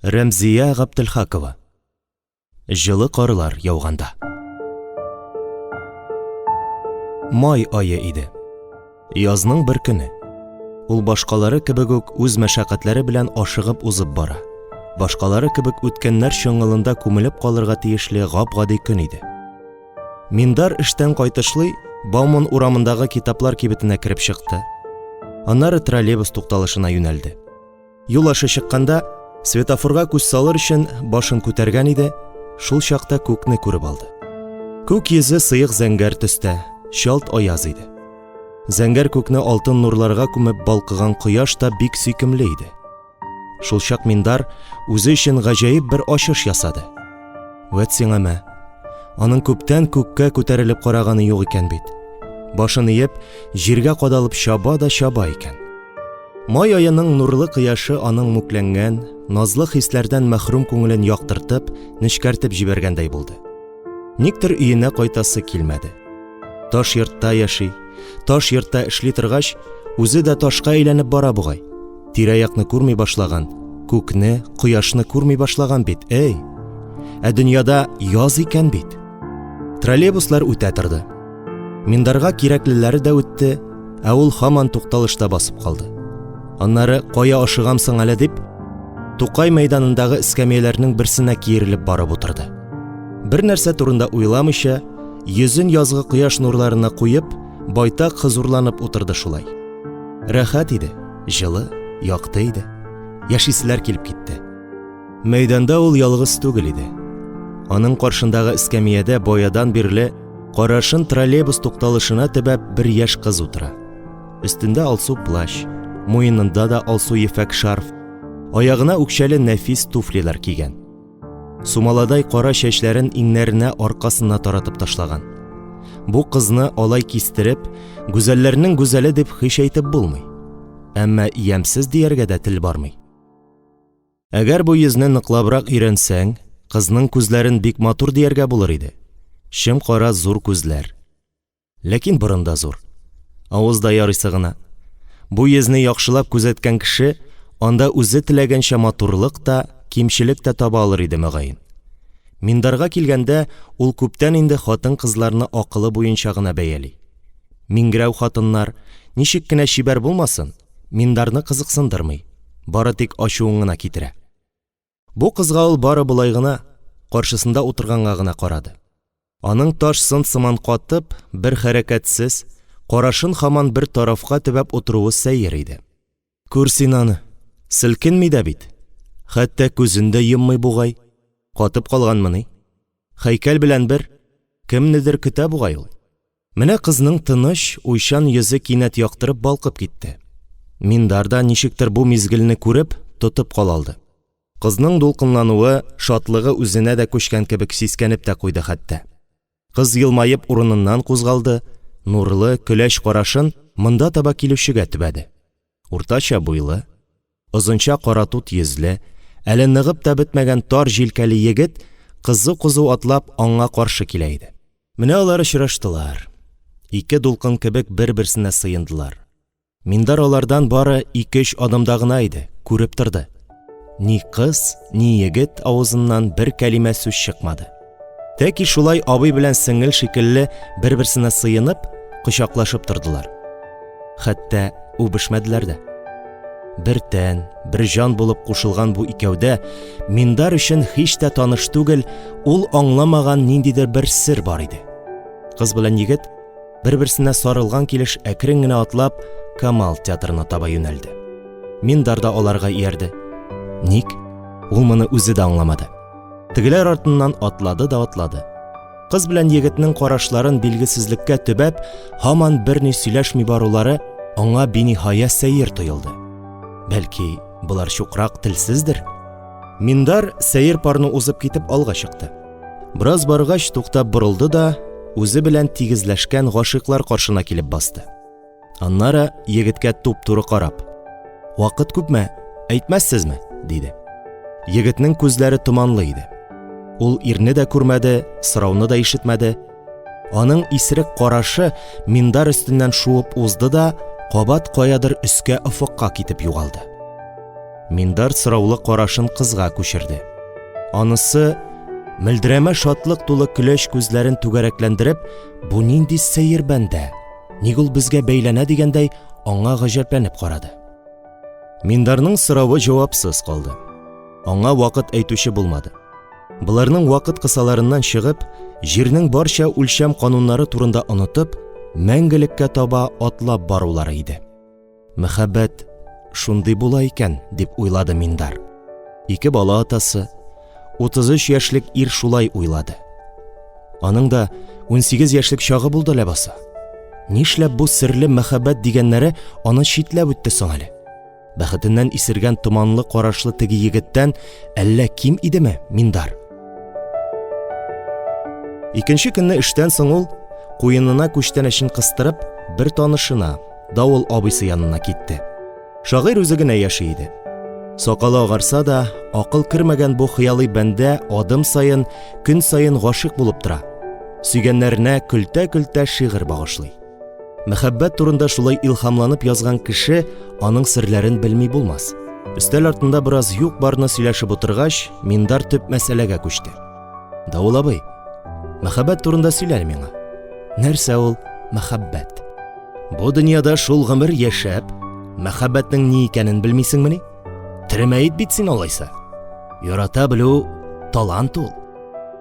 Рәмзия Габделхакова. Җылы карлар яуганда. Май ае иде. Язның бер көне. Ул башкалары кебек үк үз мәшәкатьләре белән ашыгып узып бара. Башкалары кебек үткәннәр чоңгылында күмелеп калырга тиешле гап-гади көн иде. Миндар эштән кайтышлый Бауман урамындагы китаплар кибетенә кереп чыкты. Аннары троллейбус тукталышына юнәлде. Юл аша чыкканда, светофорга күз салыр өчен башын күтәргән иде, шул чакта күкне күреп алды. Күк йөзе сыек зәңгәр төстә, чалт аяз иде. Зәңгәр күкне алтын нурларга күмеп балкыган кояш та бик сөйкемле иде. Шулчак Миндар үзе өчен гаҗәеп бер ачыш ясады. Вәт сиңа мә. Аның күптән күккә күтәрелеп караганы юк икән бит. Башын иеп, җиргә кадалып чаба да чаба икән. Май аеның нурлы кояшы аның мүкләнгән, назлы хисләрдән мәхрүм күңелен яктыртып, нечкәртеп җибәргәндәй булды. Никтер өенә кайтасы килмәде. Таш йортта яши, таш йортта эшли торгач, үзе дә ташка әйләнеп бара бугай. Тирә-якны күрми башлаган, күкне, кояшны күрми башлаган бит, эй! Ә дөньяда яз икән бит. Троллейбуслар үтә торды. Миндарга кирәклеләре дә үтте, ә ул һаман тукталышта басып калды. Аннары кая ашыгам соң әле дип, Тукай мәйданындагы эскәмияләрнең берсенә киерелеп барып утырды. Бер нәрсә турында уйламыйча, йөзен язгы кояш нурларына куеп, байтак хозурланып утырды шулай. Рәхәт иде, җылы, якты иде. Яшиселәр килеп китте. Мәйданда ул ялгыз түгел иде. Аның каршындагы эскәмиядә баядан бирле карашын троллейбус тукталышына төбәп бер яшь кыз утыра. Өстендә алсу плащ, муенында да алсу ефәк шарф, аягына үкчәле нәфис туфлиләр кигән. Сумаладай кара чәчләрен иңнәренә аркасына таратып ташлаган. Бу кызны алай кистереп, гүзәлләрнең гүзәле дип һич әйтеп булмый. Әмма ямьсез дияргә дә тел бармый. Әгәр бу йөзне ныклабрак өйрәнсәң, кызның күзләрен бик матур дияргә булыр иде. Чем-кара зур күзләр. Ләкин борын да зур. Авыз да ярыйсы гына. Бу йөзне яхшылап күзәткән кеше анда үзе теләгәнчә матурлык та, кимчелек тә таба алыр иде, мөгаен. Миндарга килгәндә, ул күптән инде хатын-кызларны акылы буенча гына бәяли. Миңгерәү хатыннар, ничек кенә чибәр булмасын, Миндарны кызыксындырмый, бары тик ачуын гына китерә. Бу кызга ул бары болай гына, каршысында утырганга гына карады. Аның таш сын сыман катып, бер хәрәкәтсез, карашын һаман бер тарафка төбәп утыруы сәер иде. Күр син аны, селкенми дә бит. Хәтта күзен дә йоммый бугай. Катып калганмыни? Һәйкәл белән бер. Кемнедер көтә бугай ул. Менә кызның тыныч, уйчан йөзе кинәт яктырып балкып китте. Миндар да ничектер бу мизгелне күреп, тотып кала алды. Кызның дулкынлануы, шатлыгы үзенә дә күчкән кебек сискәнеп тә куйды хәтта. Кыз елмаеп урыныннан кузгалды, нурлы, көләч карашын монда таба килүчегә төбәде. Уртача буйлы, озынча каратут йөзле, әле ныгып та бетмәгән тар җилкәле егет кызу-кызу атлап аңа каршы килә иде. Менә алар очраштылар. Ике дулкын кебек бер-берсенә сыендылар. Миндар алардан бары ике-өч адымда гына иде, күреп торды. Ни кыз, ни егет авызыннан бер кәлимә сүз чыкмады. Тәки шулай абый белән сеңел шикелле бер-берсенә сыенып, кочаклашып тордылар. Хәтта үбешмәделәр дә. Бер тән, бер җан булып кушылган бу икәүдә Миндар өчен һич тә таныш түгел, ул аңламаган ниндидер бер сер бар иде. Кыз белән егет бер-берсенә сарылган килеш әкрен генә атлап Камал театрына таба юнәлде. Миндар да аларга иярде. Ник? Ул моны үзе дә аңламады. Тегеләр артыннан атлады да атлады. Кыз белән егетнең карашларын билгесезлеккә төбәп, һаман берни сөйләшми барулары аңа биниһая сәер тоелды. Бәлки, болар чукрак телсездер? Миндар сәер парны узып китеп алга чыкты. Бераз баргач, туктап борылды да, үзе белән тигезләшкән гашыйклар каршына килеп басты. Аннары егеткә туп-туры карап: "Вакыт күпме? Әйтмәссезме?" диде. Егетнең күзләре томанлы иде. Ул ирне дә күрмәде, сорауны да ишетмәде. Аның исерек карашы Миндар өстеннән шуып узды да, кабат каядыр өскә офыкка китеп югалды. Миндар сораулы карашын кызга күчерде. Анысы, мөлдерәмә шатлык тулы көләч күзләрен түгәрәкләндереп, бу нинди сәер бәндә, ник ул безгә бәйләнә дигәндәй, аңа гаҗәпләнеп карады. Миндарның соравы җавапсыз калды. Аңа вакыт әйтүче булмады. Боларның вакыт кысаларыннан чыгып, җирнең барча үлчәм кануннары турында онытып, мәңгелеккә таба атлап барулары иде. Мәхәббәт шундый була икән, дип уйлады Миндар. Ике бала атасы, 33 яшьлек ир шулай уйлады. Аның да 18 яшьлек чагы булды ләбаса. Нишләп бу серле мәхәббәт дигәннәре аны читләп үтте соң әле? Бәхетеннән исергән томанлы карашлы теге егеттән әллә ким идеме Миндар? Икенче көнне эштән соң ул, куенына күчтәнәчен кыстырып, бер танышына, Давыл абыйсы янына китте. Шагыйрь үзе генә яши иде. Сакалы агарса да, акыл кермәгән бу хыялый бәндә адым саен, көн саен гашыйк булып тора. Сөйгәннәренә көлтә-көлтә шигырь багышлый. Мәхәббәт турында шулай илһамланып язган кеше аның серләрен белми булмас. Өстәл артында бераз юк-барны сөйләшеп утыргач, Миндар төп мәсьәләгә күчте. Давыл абый, мәхәббәт турында сөйлә әле миңа. Нәрсә ул мәхәббәт? Бу дөньяда шул гомер яшәп, мәхәббәтнең ни икәнен белмисеңмени? Тере мәет бит син алайса. Ярата белү талант ул.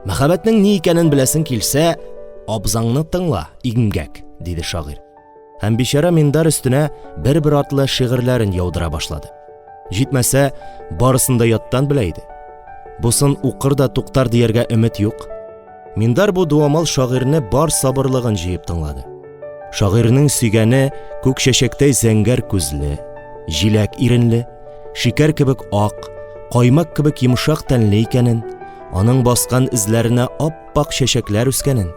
Мәхәббәтнең ни икәнен беләсең килсә, абзаңны тыңла, игмгәк, диде шагыйрь. Һәм бичара Миндар өстенә бер-бер артлы шигырьләрен яудыра башлады. Җитмәсә, барысын да яттан белә иде. Бусын укыр да туктар дияргә өмет юк. Миндар бу дуамал шагыйрьне бар сабырлыгын җыеп тыңлады. Шагыйрьнең сөйгәне күк чәчәктәй зәңгәр күзле, җиләк иренле, шикәр кебек ак, каймак кебек йомшак тәнле икәнен, аның баскан эзләренә ап-ак чәчәкләр үскәнен,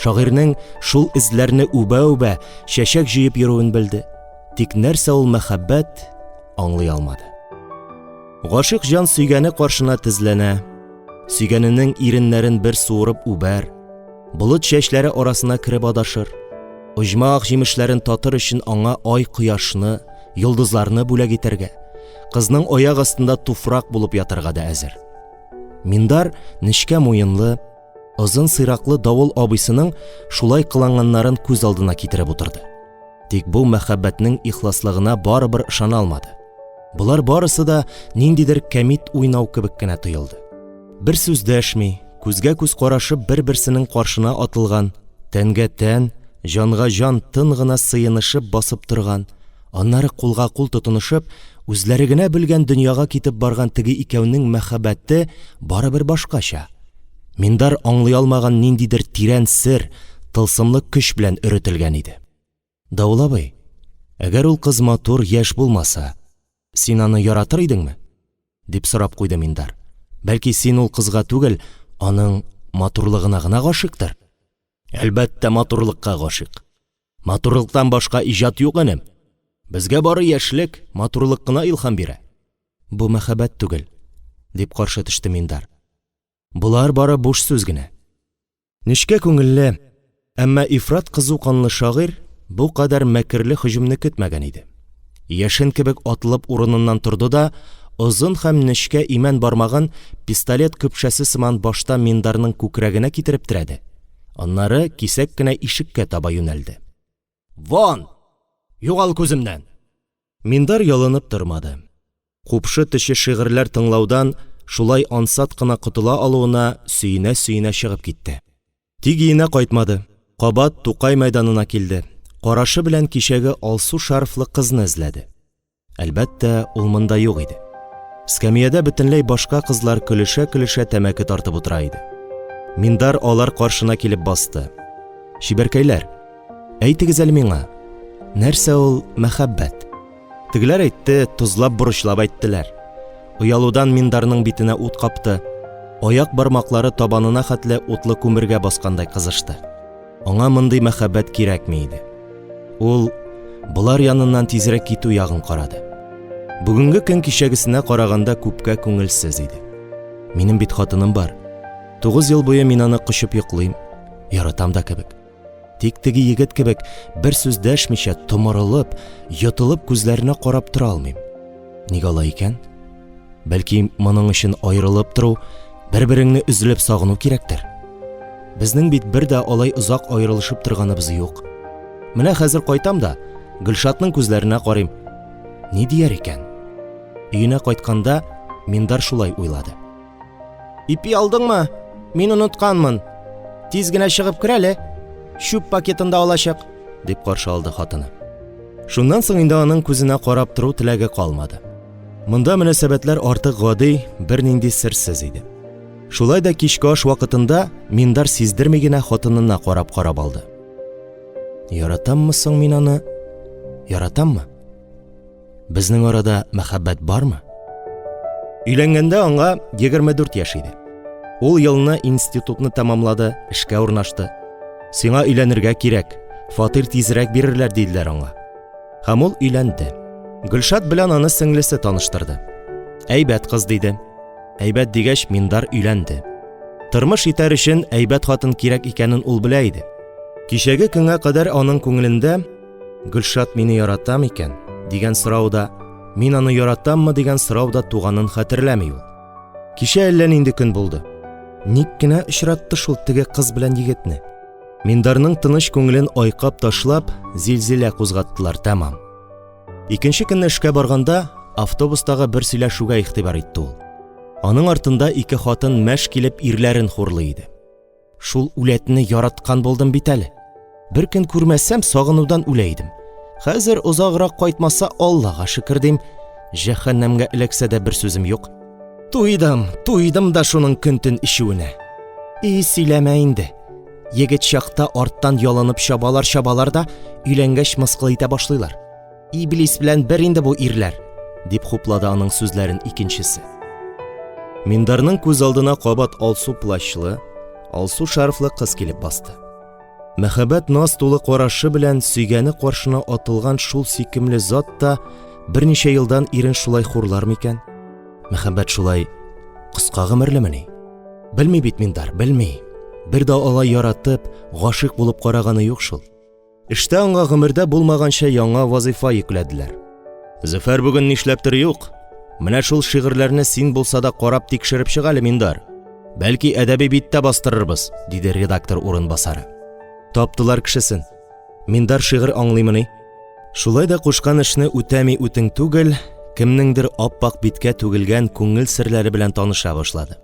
шагыйрьнең шул эзләрне үбә-үбә чәчәк җыеп йөрүен белде. Тик нәрсә ул мәхәббәт, аңлый алмады. Гашыйк җан сөйгәне каршына тезләнә, сөйгәненең иреннәрен бер суырып үбәр, болыт чәчләре арасына кереп адашыр, оҗмах җимешләрен татыр өчен аңа ай-кояшны, йолдызларны бүләк итәргә, кызның аяк астында туфрак булып ятарга да әзер. Миндар нечкә муенлы, озын сыйраклы Давыл абыйсының шулай кыланганнарын күз алдына китереп утырды. Тик бу мәхәббәтнең ихласлыгына барыбер ышана алмады. Болар барысы да ниндидер кәмит уйнау кебек кенә тоелды. Бер сүз дәшми, күзгә-күз карашып бер-берсенең каршына атылган, тәнгә-тән, җанга-җан тын гына сыенышып басып торган, аннары кулга-кул тотынышып, үзләре генә белгән дөньяга китеп барган теге икәүнең мәхәббәте барыбер башкача. Миндар аңлый алмаган ниндидер тирән сер, тылсымлы көч белән өретелгән иде. Давыл абый, әгәр ул кыз матур, яшь булмаса, син аны яратыр идеңме? дип сорап куйды Миндар. Бәлки син ул кызга түгел, аның матурлыгына гына гашыйктыр? Әлбәттә, матурлыкка гашыйк. Матурлыктан башка иҗат юк, энем. Безгә бары яшьлек, матурлык кына илһам бирә. Бу мәхәббәт түгел, дип каршы төште Миндар. Болар бары буш сүз генә. Нечкә күңелле, әмма ифрат кызу канлы шагыйрь бу кадәр мәкерле һөҗүмне көтмәгән иде. Яшен кебек атылып урыныннан торды да, озын һәм нечкә имән бармагын пистолет көпшәсе сыман башта Миндарның күкрәгенә китереп терәде, аннары кисәк кенә ишеккә таба юнәлде. Вон! Югал күземнән! Миндар ялынып тормады. Купшы төче шигырьләр тыңлаудан шулай ансат кына котыла алуына сөенә-сөенә чыгып китте. Тик өенә кайтмады, кабат Тукай мәйданына килде, карашы белән кичәге алсу шарфлы кызны эзләде. Әлбәттә, ул монда юк иде. Эскәмиядә бөтенләй башка кызлар көлешә-көлешә тәмәке тартып утыра иде. Миндар алар каршына килеп басты. Чибәркәйләр, әйтегез әле миңа, нәрсә ул мәхәббәт? Тегеләр әйтте, тозлап-борычлап әйттеләр. Оялудан Миндарның битенә ут капты, аяк бармаклары табанына хәтле утлы күмергә баскандай кызышты. Аңа мондый мәхәббәт кирәкми иде. Ул болар яныннан тизрәк китү ягын карады. Бүгенге көн кичәгесенә караганда күпкә күңелсез иде. Минем бит хатыным бар. Тугыз ел буе мин аны кочып йоклыйм, яратам да кебек. Тик теге егет кебек бер сүз дәшмичә, томырылып, йотылып күзләренә карап тора алмыйм. Ник алай икән? Бәлки, моның өчен аерылып тору, бер-береңне өзелеп сагыну кирәктер? Безнең бит бер дә алай озак аерылышып торганыбыз юк. Менә хәзер кайтам да, Гөлшатның күзләренә карыйм. Ни дияр икән? Өенә кайтканда Миндар шулай уйлады. Ипи алдыңмы? Мин онытканмын. Тиз генә чыгып кер әле. Чүп пакетын да алачак, дип каршы алды хатыны. Шуннан соң инде аның күзенә карап тору теләге калмады. Монда мөнәсәбәтләр артык гади, бернинди серсез иде. Шулай да кичке аш вакытында Миндар сиздерми генә хатынына карап-карап алды. Яратаммы соң мин аны? Яратаммы? Безнең арада мәхәббәт бармы? Өйләнгәндә аңа 24 яшь иде. Ул елны институтны тәмамлады, эшкә урнашты. Сиңа өйләнергә кирәк, фатир тизрәк бирерләр диделәр аңа. Һәм ул өйләнде. Гөлшат белән аны сеңлесе таныштырды. Әйбәт кыз диде. Әйбәт дигәч, Миндар өйләнде. Тормыш итәр өчен әйбәт хатын кирәк икәнен ул белә иде. Кичәге көнгә кадәр аның күңелендә Гөлшат мине ярата микән? дигән сорау да, мин аны яратаммы дигән сорау да туганын хәтерләми ул. Кичә әллә нинди көн булды. Ник кенә очратты шул теге кыз белән егетне. Миндарның тыныч күңелен айкап ташлап, зилзилә кузгаттылар тәмам. Икенче көнне эшкә барганда, автобустагы бер сөйләшүгә игътибар итте ул. Аның артында ике хатын мәш килеп ирләрен хурлый иде. Шул үләтне яраткан булдым бит әле. Бер көн күрмәсәм, сагынудан үлә идем. Хәзер озаграк кайтмаса, Аллага шөкер дим. Җәһәннәмгә эләксә дә бер сүзем юк. Туйдым, туйдым да шуның көн-төн эчүенә. И, сөйләмә инде. Егет чакта арттан ялынып чабалар-чабалар да, өйләнгәч мыскыл итә башлыйлар. Иблис белән бер инде бу ирләр, дип хуплады аның сүзләрен икенчесе. Миндарның күз алдына кабат алсу плащлы, алсу шарфлы кыз килеп басты. Мәхәббәт наз тулы карашы белән сөйгәне каршына атылган шул сөйкемле зат та берничә елдан ирен шулай хурлар микән? Мәхәббәт шулай кыска гомерлемени? Белми бит Миндар, белми. Бер дә алай яратып, гашыйк булып караганы юк шул. Эштә аңа гомердә булмаганча яңа вазыйфа йөкләделәр. Зөфәр бүген нишләптер юк. Менә шул шигырьләрне син булса да карап тикшереп чык әле, Миндар. Бәлки әдәби биттә бастырырбыз, диде редактор урынбасары. Таптылар кешесен. Миндар шигырь аңлыймыни? Шулай да кушкан эшне үтәми үтең түгел, кемнеңдер ап-ак биткә түгелгән күңел серләре белән таныша башлады.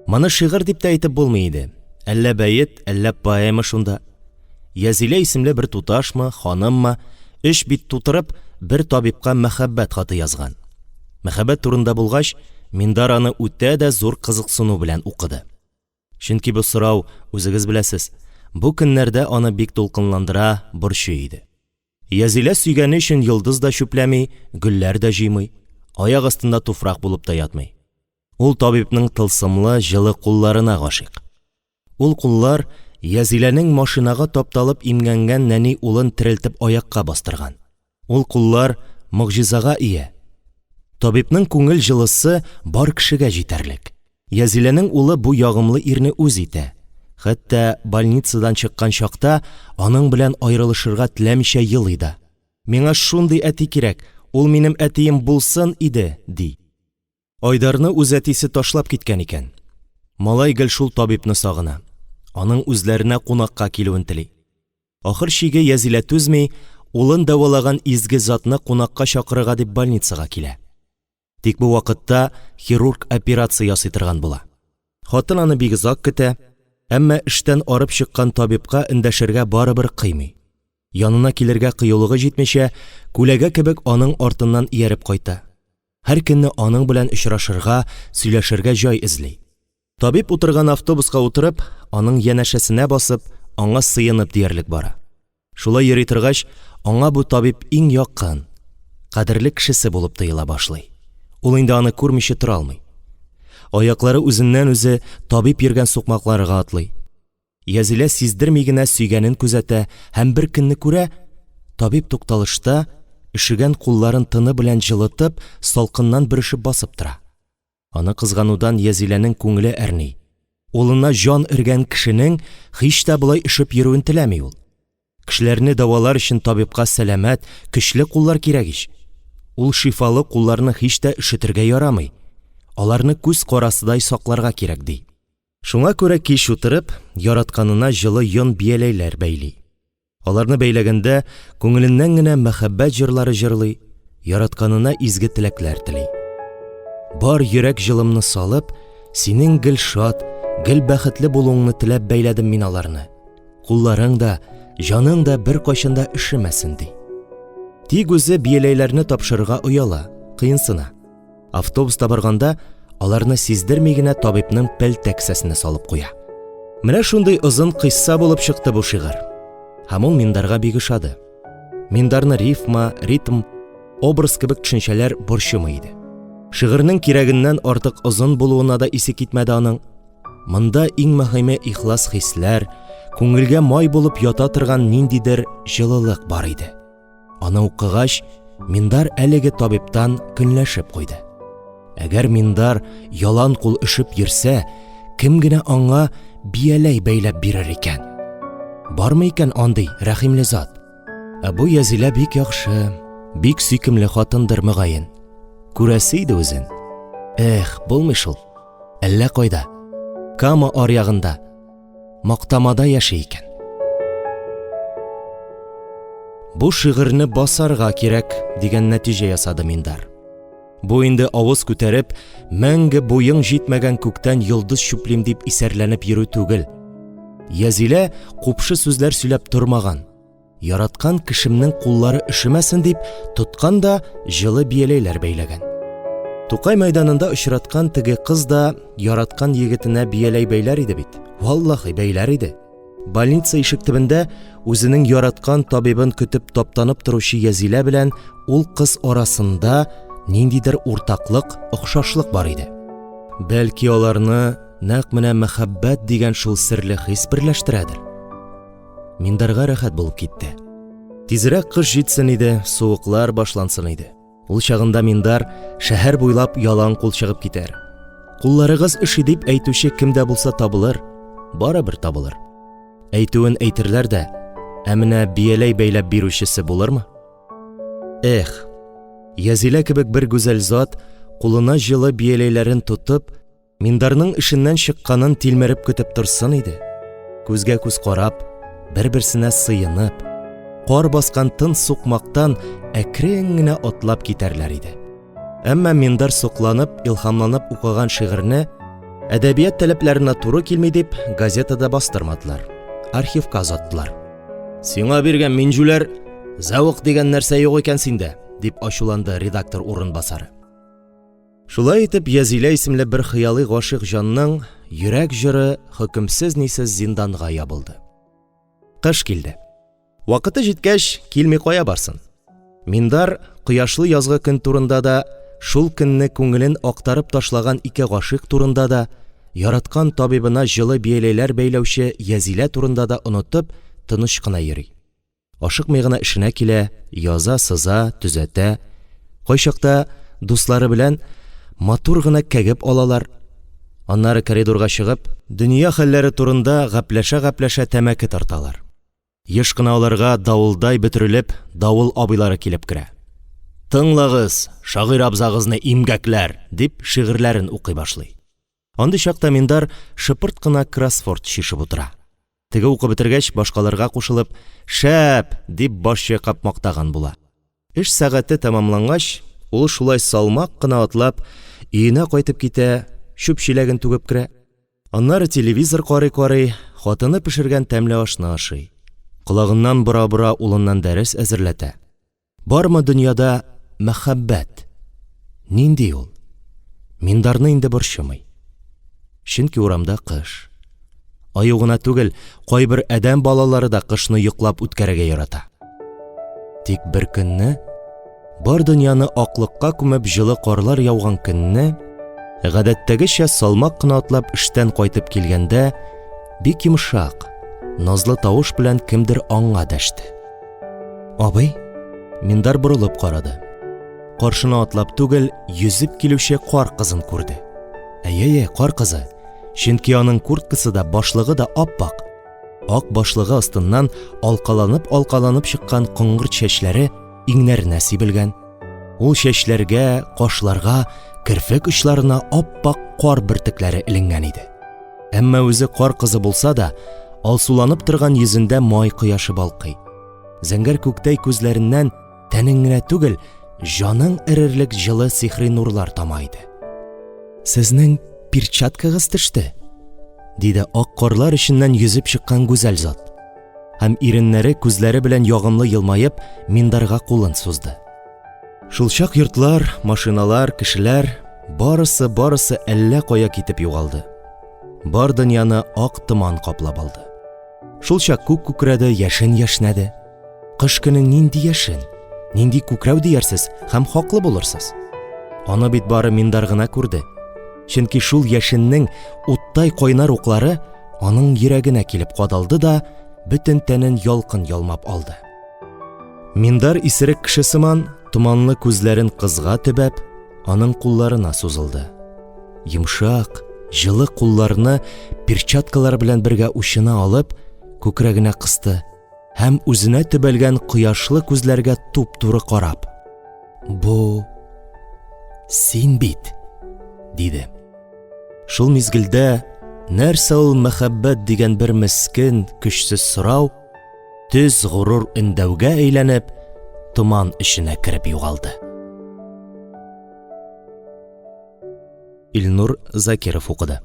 Моны шигырь дип тә әйтеп булмый иде. Әллә бәет, әллә поэма шунда. Язилә исемле бер туташмы, ханыммы, өч бит тутырып, бер табибка мәхәббәт хаты язган. Мәхәббәт турында булгач, Миндар аны үтә дә зур кызыксыну белән укыды. Чөнки бу сорау, үзегез беләсез, бу көннәрдә аны бик дулкынландыра, борчый иде. Язилә сөйгәне өчен йолдыз да чүпләми, гөлләр дә җыймый, аяк астында туфрак булып та ятмый. Ул табибның тылсымлы, җылы кулларына гашыйк. Ул куллар Язиләнең машинага тапталып имгәнгән нәни улын терелтеп аякка бастырган. Ул куллар могҗизага ия. Табибның күңел җылысы бар кешегә җитәрлек. Язиләнең улы бу ягымлы ирне үз итә. Хәтта больницадан чыккан чакта аның белән аерылышырга теләмичә елый да. Миңа шундый әти кирәк, ул минем әтием булсын иде, ди. Айдарны үз әтисе ташлап киткән икән. Малай гел шул табибны сагына. Аның үзләренә кунакка килүен тели. Ахыр чиге Язилә түзми, улын дәвалаган изге затны кунакка чакырырга дип больницага килә. Тик бу вакытта хирург операция ясый торган була. Хатын аны бик озак көтә, әмма эштән арып чыккан табибка эндәшергә барыбер кыймый. Янына килергә кыюлыгы җитмичә, күләгә кебек аның артыннан ияреп кайта. Һәр көнне аның белән очрашырга, сөйләшергә җай эзли. Табиб утырган автобуска утырып, аның янәшәсенә басып, аңа сыенып диярлек бара. Шулай йөри торгач, аңа бу табиб иң якын, кадерле кешесе булып тоела башлый. Ул инде аны күрмичә тора алмый. Аяклары үзеннән-үзе табиб йөргән сукмакларга атлый. Язилә сиздерми генә сөйгәнен күзәтә һәм бер көнне күрә, табиб тукталышта, өшегән кулларын тыны белән җылытып, салкыннан бөрешеп басып тора. Аны кызганудан Язиләнең күңеле әрни. Улына җан өргән кешенең һич тә болай өшеп йөрүен теләми ул. Кешеләрне дәвалар өчен табибка сәламәт, көчле куллар кирәк ич. Ул шифалы кулларны һич тә өшетергә ярамый. Аларны күз карасыдай сакларга кирәк, ди. Шуңа күрә кич утырып, яратканына җылы йон бияләйләр бәйли. Аларны бәйләгәндә күңеленнән генә мәхәббәт җырлары җырлый, яратканына изге теләкләр тели. Бар йөрәк җылымны салып, синең гел шат, гел бәхетле булуыңны теләп бәйләдем мин аларны. Кулларың да, җаның да беркайчан да өшемәсен, ди. Тик үзе бияләйләрне тапшырырга ояла, кыенсына. Автобуста барганда, аларны сиздерми генә табибның пәлтә кесәсенә салып куя. Менә шундый озын кыйсса булып чыкты бу шигырь. Һәм ул Миндарга бик ошады. Миндарны рифма, ритм, образ кебек төшенчәләр борчымый иде. Шигырьнең кирәгеннән артык озын булуына да исе китмәде аның. Монда иң мөһиме ихлас хисләр, күңелгә май булып ята торган ниндидер җылылык бар иде. Аны укыгач, Миндар әлеге табибтан көнләшеп куйды. Әгәр Миндар ялан кул өшеп йөрсә, кем генә аңа бияләй бәйләп бирер икән? Бармы икән андый рәхимле зат? Ә бу Язилә бик яхшы, бик сөйкемле хатындыр, мөгаен. Күрәсе иде үзен. Эх, булмый шул. Әллә кайда. Кама аръягында. Мактамада яши икән. Бу шигырьне басарга кирәк, дигән нәтиҗә ясады Миндар. Бу инде авыз күтәреп, мәңге буең җитмәгән күктән йолдыз чүплим дип исәрләнеп йөрү түгел. Язилә купшы сүзләр сөйләп тормаган. Яраткан кешемнең куллары өшемәсен дип, тоткан да җылы бияләйләр бәйләгән. Тукай мәйданында очраткан теге кыз да яраткан егетенә бияләй бәйләр иде бит. Валлахи, бәйләр иде. Больница ишек төбендә үзенең яраткан табибын көтеп таптанып торучы Язилә белән ул кыз арасында ниндидер уртаклык, охшашлык бар иде. Бәлки аларны нәкъ менә мәхәббәт дигән шул серле хис берләштерәдер. Миндарга рәхәт булып китте. Тизрәк кыш җитсен иде, суыклар башлансын иде. Ул чагында Миндар шәһәр буйлап ялан кул чыгып китәр. Кулларыгыз өши дип әйтүче кем дә булса табылыр, барыбер табылыр. Әйтүен әйтерләр дә, ә менә бияләй бәйләп бирүчесе булырмы? Эх, Язилә кебек бер гүзәл зат кулына җылы бияләйләрен тотып, Миндарның эшеннән чыкканын тилмереп көтеп торсын иде. Күзгә күз карап, бер-берсенә сыенып, кар баскан тын сукмактан әкрен генә атлап китәрләр иде. Әмма Миндар сокланып, илһамланып укыган шигырьне әдәбият таләпләренә туры килми дип газетада бастырмадылар. Архивка озаттылар. Сиңа биргән мин җүләр, зәвык дигән нәрсә юк икән синдә, дип ачуланды редактор урынбасары. Шулай итеп, Язилә исемле бер хыялый гашыйк җанның йөрәк җыры хөкемсез-нисез зинданга ябылды. Кыш килде. Вакыты җиткәч, килми кая барсын? Миндар кояшлы язгы көн турында да, шул көнне күңелен актарып ташлаган ике гашыйк турында да, яраткан табибына җылы бияләйләр бәйләүче Язилә турында да онытып, тыныч кына йөри. Ашыкмый гына эшенә килә, яза, сыза, төзәтә. Кайчакта дуслары белән матур гына кәгеп алалар. Аннары коридорга чыгып, дөнья хәлләре турында гәпләшә-гәпләшә тәмәке тарталар. Еш кына аларга давылдай бөтерелеп, Давыл абыйлары килеп керә. Тыңлагыз, шагыйрь абзагызны, имгәкләр! дип, шигырьләрен укый башлый. Андый чакта Миндар шыпырт кына кроссворд чишеп утыра. Теге укып бетергәч, башкаларга кушылып, Шәп! дип баш чайкап мактаган була. Эш сәгате тәмамлангач, ул шулай салмак кына атлап, өенә кайтып китә, чүп чиләген түгеп керә. Аннары телевизор карый-карый, хатыны пешергән тәмле ашны ашый. Колагыннан бора-бора улыннан дәрес әзерләтә. Бармы дөньяда мәхәббәт? Нинди ул? Миндарны инде борчымый. Чөнки урамда кыш. Аю гына түгел, кайбер адәм балалары да кышны йоклап үткәрергә ярата. Тик бер көнне, бар дөньяны аклыкка күмеп җылы карлар яуган көнне, гадәттәгечә салмак кына атлап эштән кайтып килгәндә, бик йомшак, назлы тавыш белән кемдер аңа дәште. Абый? Миндар борылып карады. Каршына атлап түгел, йөзеп килүче кар кызын күрде. Әйе, кар кызы. Чөнки аның курткасы да, башлыгы да ап-ак. Ак башлыгы астыннан алкаланып-алкаланып чыккан коңгырт чәчләре иңнәренә сибелгән. Ул чәчләргә, кашларга, керфек очларына ап-ак кар бөртекләре эленгән иде. Әмма үзе кар кызы булса да, алсуланып торган йөзендә май кояшы балкый. Зәңгәр күктәй күзләреннән тәнең генә түгел, җаның эрерлек җылы сихри нурлар тама иде. Сезнең перчаткагыз төште, диде ак карлар эченнән йөзеп чыккан гүзәл зат. Һәм иреннәре, күзләре белән ягымлы елмаеп, Миндарга кулын сузды. Шулчак йортлар, машиналар, кешеләр, барысы, барысы әллә кая китеп югалды. Бар дөньяны ак томан каплап алды. Шулчак күк күкрәде, яшен яшьнәде. Кыш көне нинди яшен, нинди күкрәү диярсез һәм хаклы булырсыз. Аны бит бары Миндар гына күрде. Чөнки шул яшеннең уттай кайнар уклары аның йөрәгенә килеп кадалды да, бөтен тәнен ялкын ялмап алды. Миндар исерек кеше сыман, томанлы күзләрен кызга төбәп, аның кулларына сузылды. Йомшак, җылы кулларны перчаткалар белән бергә учына алып, күкрәгенә кысты һәм үзенә төбәлгән кояшлы күзләргә туп-туры карап: "Бу син бит", диде. Шул мизгелдә нәрсә ул мәхәббәт дигән бер мескен, көчсез сорау төз горур өндәүгә әйләнеп, томан эченә кереп югалды. Илнур Закиров укыды.